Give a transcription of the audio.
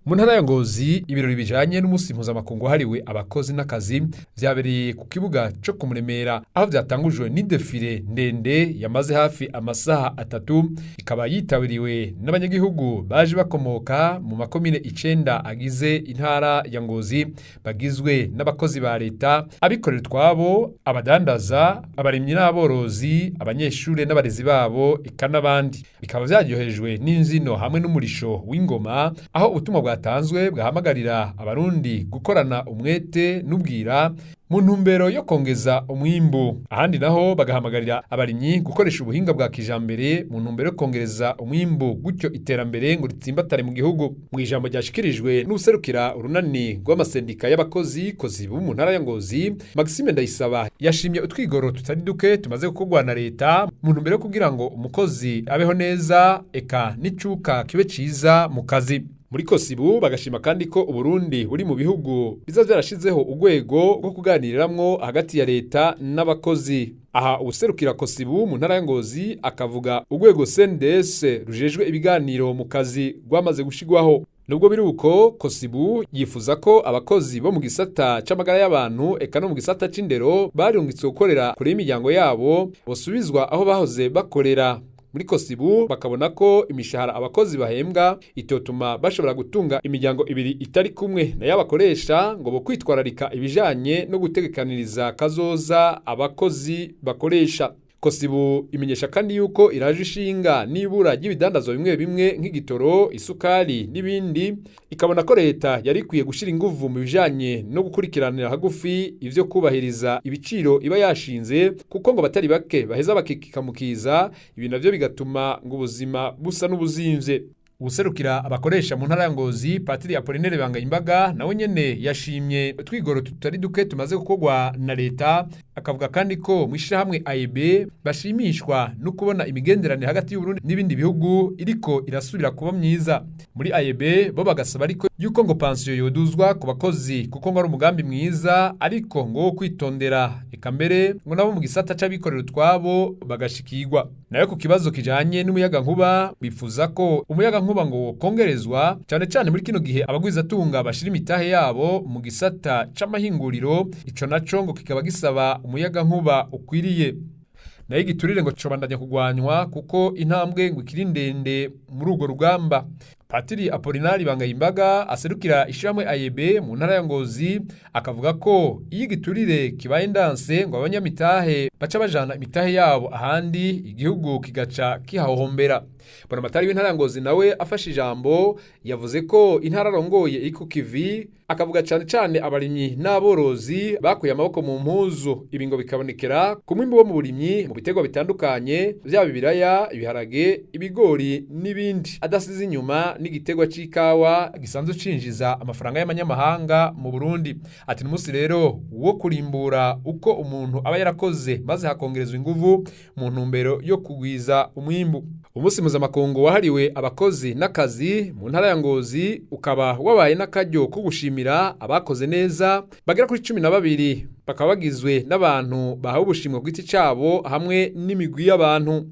Mu ntara ya Ngozi, ibirori bijanye n'umunsi mpuzamakungu wahariwe abakozi n'akazi vyabereye ku kibuga co kumuremera, aho vyatangujwe n'i défilé ndende yamaze hafi amasaha 3, ikaba yitabiriwe n'abanyagihugu baje bakomoka mu makomine 9 agize intara ya Ngozi, bagizwe n'abakozi ba leta, abikorera utwabo, abadandaza, abarimyi n'aborozi, abanyeshure n'abarezi babo, eka n'abandi. Bikaba vyaryohejwe n'imvyino hamwe n'umurisho w'ingoma, aho ubutumwa bwatanzwe bwahamagarira Abarundi gukorana umwete n'ubwira mu ntumbero yo kongeza umwimbu. Ahandi naho bagahamagarira abarimyi gukoresha ubuhinga bwa kijambere mu ntumbero yo kongereza umwimbu, gutyo iterambere ngo ritsimbatare mu gihugu. Mu ijambo ryashikirijwe n'userukira urunani rw'amasendika y'abakozi COSYBU mu ntara ya Ngozi, Maxime Ndayisaba, yashimye utwigoro tutari duke tumaze gukorwa na leta mu ntumbero yo kugira ngo umukozi abeho neza, eka n'icuka kibe ciza mu kazi. Muri COSYBU bagashima kandi ko Uburundi buri mu bihugu biza vyarashizeho urwego rwo kuganiriramwo hagati ya leta n'abakozi. Aha uwuserukira COSYBU mu ntara ya Ngozi akavuga urwego CNDS rujejwe ibiganiro mu kazi rwamaze gushigwaho. Nubwo biri uko, COSYBU yifuza ko abakozi bo mu gisata c'amagara y'abantu eka no mu gisata c'indero barungitswe gukorera kure y'imiryango yabo bosubizwa aho bahoze bakorera. Muri COSYBU bakabona ko imishahara abakozi bahembwa itotuma bashobora gutunga imiryango ibiri itari kumwe. Nayo abakoresha ngo bo kwitwararika ibijanye no gutegekaniriza kazoza abakozi bakoresha. COSYBU imenyesha kandi yuko iraje ishinga n'ibura ry'ibidandazwa bimwe bimwe nk'igitoro, isukari n'ibindi, ikabona ko leta yari ikwiye gushira inguvu mu bijanye no gukurikiranira hagufi ivyo kubahiriza ibiciro iba yashinze, kuko ngo batari bake baheza bakikikamukiza, ibi navyo bigatuma ngo ubuzima busa n'ubuzimvye. Uwuserukira abakoresha mu ntara ya Ngozi, Patiri Apollinaire Bangayimbaga, nawe nyene yashimye utwigoro tutari duke tumaze gukorwa na leta, akavuga kandi ko mu ishirahamwe AEB bashimishwa no kubona imigenderanire hagati y'Uburundi n'ibindi bihugu iriko irasubira kuba myiza. Muri AEB bo bagasaba ariko yuko ngo pansiyo yoduzwa ku bakozi, kuko ngo ari umugambi mwiza ariko ngo wo kwitondera, eka mbere ngo nabo mu gisata c'abikorera utwabo bagashikirwa. Nayo ku kibazo kijanye n'umuyaga nkuba, bifuza ko umuyaga nkuba ngo wokongerezwa, cyane cyane muri kino gihe abagwizatunga bashira imitahe yabo mu gisata c'amahinguriro, ico naco ngo kikaba gisaba umuyaga nkuba ukwiriye. Nayo igiturire ngo cobandanya kugwanywa, kuko intambwe ngo ikiri ndende muri urwo rugamba. Patiri Apolinari Bangayimbaga aserukira ishirahamwe AEB mu ntara ya Ngozi akavuga ko iyo igiturire kibaye ndanse, ngo abanyamitahe baca bajana imitahe yabo ahandi, igihugu kigaca kihahombera. Bonamatari w'intara ya Ngozi nawe afashe ijambo yavuze ko intara arongoye iri ku kivi, akavuga cane cane abarimyi n'aborozi bakuye amaboko mu mpuzu. Ibi ngo bikabonekera ku mwimbu wo mu burimyi mu biterwa bitandukanye, vyaba ibiraya, ibiharage, ibigori n'ibindi, adasize inyuma n'igiterwa c'ikawa gisanzwe cinjiza amafaranga y'amanyamahanga mu Burundi. Ati n'umunsi rero wo kurimbura uko umuntu aba yarakoze, maze hakongerezwa inguvu mu ntumbero yo kugwiza umwimbu. Umunsi mpuzamakungu wahariwe abakozi n'akazi mu ntara ya Ngozi ukaba wabaye n'akaryo ko gushimira abakoze neza bagera kuri 12, bakaba bagizwe n'abantu bahawe ubushimwe ku giti cabo hamwe n'imigwi y'abantu.